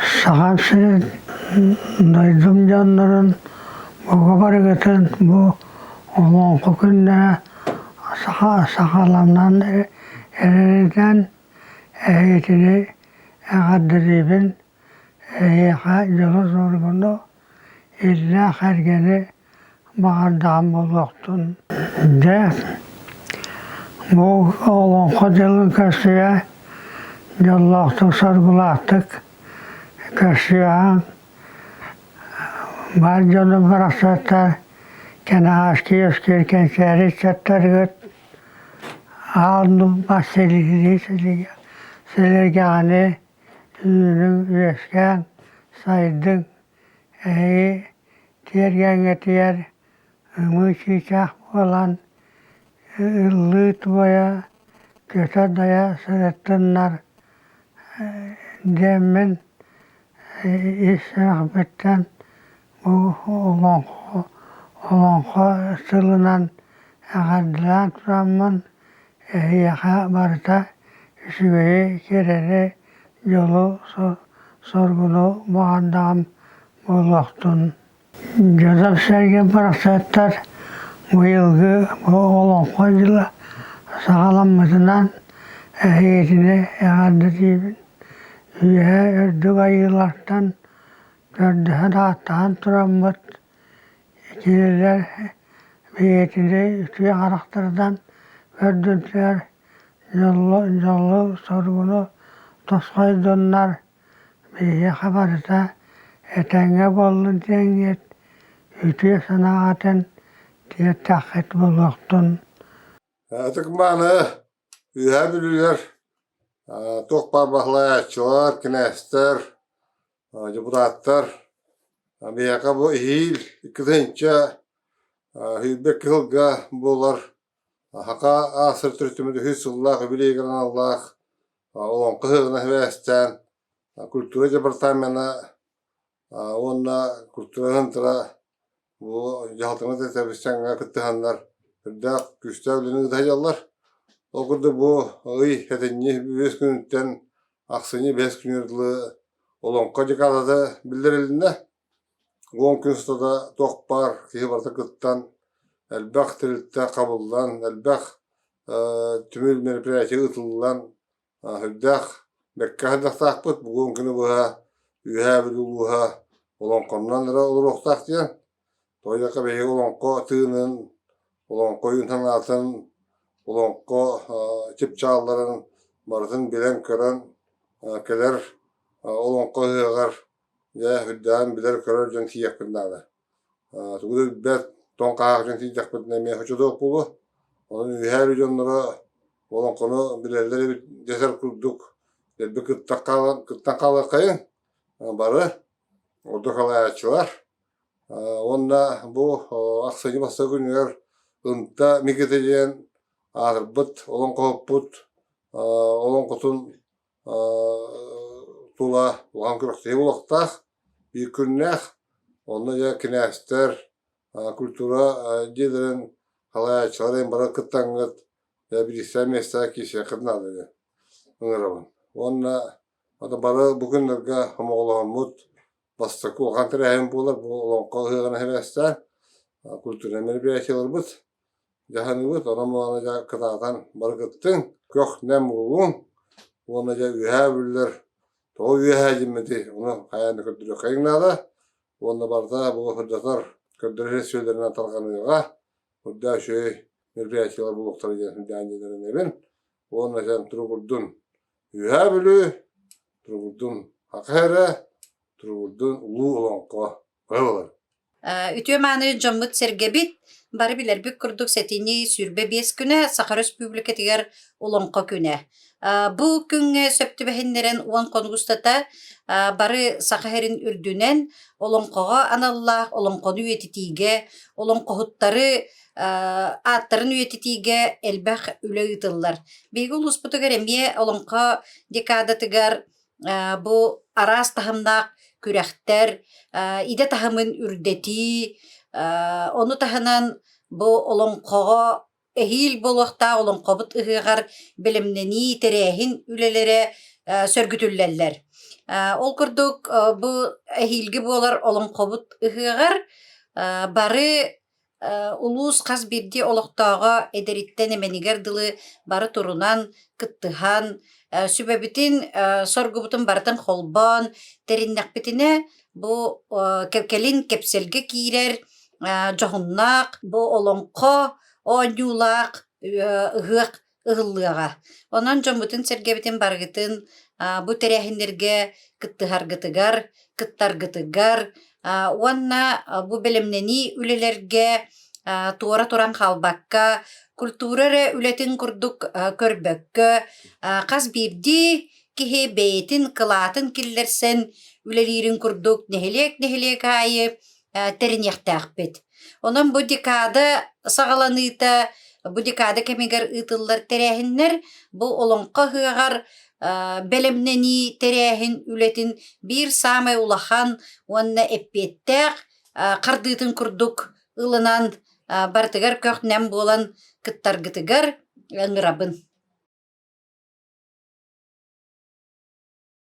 Сахам сирин дойдум дьоннорун бука барыгытын бу Олоҥхо күннэрэ саха сахаланан эрэринэн эһигитини эҕэрдэлиибин, эһиэхэ дьолу-соргуну, иллээх эргэни баҕардаҕым буолуохтун. Дьэ, бу Олоҥхо дьылын көрсүө дьоллоохтук-соргулаахтык көрсүөҕүҥ. Баар дьонум барахсаттар кэнэҕэски үөскүүр кэнчээри ыччаттаргыт аал мас силигилии силиргэҕини үүнүҥ үөскээн сайдыҥ Эһиги тиэргэҥҥитигэр ымыы чыычаах буолан ыллыы-туойа, көтө-дайа сырыттыннар диэммин ис сүрэхпиттэн бу олоҥхо олоҥхо сылынан эҕэрдэлээн тураммын эһиэхэ барыта үчүгэйи, кэрэни, дьолу соргуну баҕардаҕым буолуохтун. Дьонум-сэргэм барахсаттар быйылгы бу олоҥхо дьыла саҕаламмытынан эһигитини эҕэрдэтиибин. Үөһээ үрдүк айыылартан көрдөһөн ааттаһан тураммыт кинилэр бэйэтини үтүө харахтарынан көрдүннэр, дьолу-соргуну тосхойдуннар, биһиэхэ барыта этэҥҥэ буоллун диэҥҥит үтүө санааҕытын тиэртэххит буолуохтун. Ытык-мааны Үөһээ Бүлүүлэр туох баар баһылайааччылар, кинээстэр, депутаттар биһиэхэ бу эһиил 2 сүүрбэ сылга буолар Саха АССР төрүттэммит үһүс сыллаах үбүлүөйүгэр аналлаах Олоҥхо ыһыаҕынан сибээстээн культура департамена уонна культура центра бу дьаһалтаны тэбис-тэҥҥэ кыттыһаннар үрдээх күүстээх үлэни ыыта сылдьаллар. Ол курдук бу ый сэтинньи үһүс күнүттэн ахсынньы бэһис күнүгэр дылы Олоҥхо декадата биллэрилиннэ. 10 күн устата туох баар киһи барыта кыттан, элбэх тэрилтэ хабыллан, элбэх түмүк мероприятие ыытыллан, сүрдээх бэккэ сылдьахтаахпыт. Бу күнү быһа Үөһээ Бүлүү улууһа олоҥхоннон эрэ олоруохтаах диэн. Тоҕо диэххэ биһиги олоҥхо тыынын, олоҥхо өйүн-санаатын, олоҥхо чыпчаалларын барытын билэн-көрөн кэлэр олоҥхо ыһыаҕар Дьэ, үрдээн билэр-көрөр дьон тиийиэхпит наада. Тугу да билбэт, тоҥ хаһаах дьон тиийдэхпитинэ эмиэ хочотуох буолуо. Онон үөһээ Бүлүү дьонноро олоҥхону билэллэр эбит дэтэр курдук дэлби кыттан хаалыаххайыҥ бары, ордук салайааччылар. Уонна бу ахсынньы бастакы күнүгэр Ынта Микита диэн аатырбыт олоҥхоһуппут олоҥхотун тула улахан күрэхтэһии буолуохтаах, биир күннээх. Онно дьэ кинээстэр, культура дьиэлэрин салайааччылара бары кыттаҥҥыт бириистээх миэстэҕэ киирсиэххит наада диэн ыҥырабын. Уонна бары бу күннэргэ сомоҕолоһоммут бастакы улахан тэрээһин буолар бу Олоҥхо ыһыаҕын сибээстээн культурнай мероприятиеларбыт дьаһаныбыт, онон буолан дьэ кытаатан бары кыттыҥ, көх-нэм буолуҥ уонна дьэ үөһээ бүллэр тоҕо үөһээ дьиммитий ону хайаан да көрдөрүөххэйиҥ наада уонна барыта бу сырдатар көрдөрөр сүөлэринэн тарҕаныаҕа үрдээх үчүгэй мероприятиелар буолуохтара диэн сүрдээн диэн эрэнэбин уонна дьэ туругурдун Үөһээ Бүлүү, туругурдун Саха эрэ, туругурдун Улуу Олоҥхо буолар. Үтүө-мааны дьоммут-сэргэбит бары билэрбит курдук сэтинньи 25 күнэ Саха Өрөспүүбүлүкэтигэр Олоҥхо күнэ. Бу күҥҥэ сөп түбэһиннэрэн 10 хонук устата бары Саха сирин үрдүнэн олоҥхоҕо аналлаах олоҥхону үйэтитиигэ, олоҥхоһуттары ааттарын үйэтитиигэ элбэх үлэ ыытыллар. Биһиги улууспутугар эмиэ олоҥхо декадатыгар бу араас таһымнаах күрэхтэр, идэ таһымын үрдэтии, ону таһынан бу олоҥхоҕо эһиил буолуохтаах олоҥхобут ыһыаҕар бэлэмнэнии, тэрээһин үлэлэрэ сөргүтүллэллэр. Ол курдук бу эһиилги буолар олоҥхобут ыһыаҕар бары улуус хас биирдии олохтооҕо эдэриттэн эмэнигэр дылы бары турунан, кыттыһан, сүбэбитин, соргубутун барытын холбоон тэриннэхпитинэ, бу кэлин кэпсэлгэ киирэр дьоһуннаах, бу олоҥхо оонньуулаах ыһыах ыһыллыаҕа. Онон дьоммутун-сэргэбитин барыгытын бу тэрээһиннэргэ кыттыһаргытыгар, кыттаргытыгар уонна бу бэлэмнэнии үлэлэргэ туора туран хаалбакка, культура эрэ үлэтин курдук көрбөккө, хас биирдии киһи бэйэтин кылаатын киллэрсэн үлэлиирин курдук нэһилиэк-нэһилиэк аайы тэриниэхтээхпит. Онон бу декада саҕаланыыта, бу декада кэмигэр ыытыллар тэрээһиннэр бу Олоҥхо ыһыаҕар бэлэмнэнии тэрээһин үлэтин биир саамай улахан уонна эппиэттээх хардыытын курдук ылынан барытыгар көх-нэм буолан кыттаргытыгар ыҥырабын.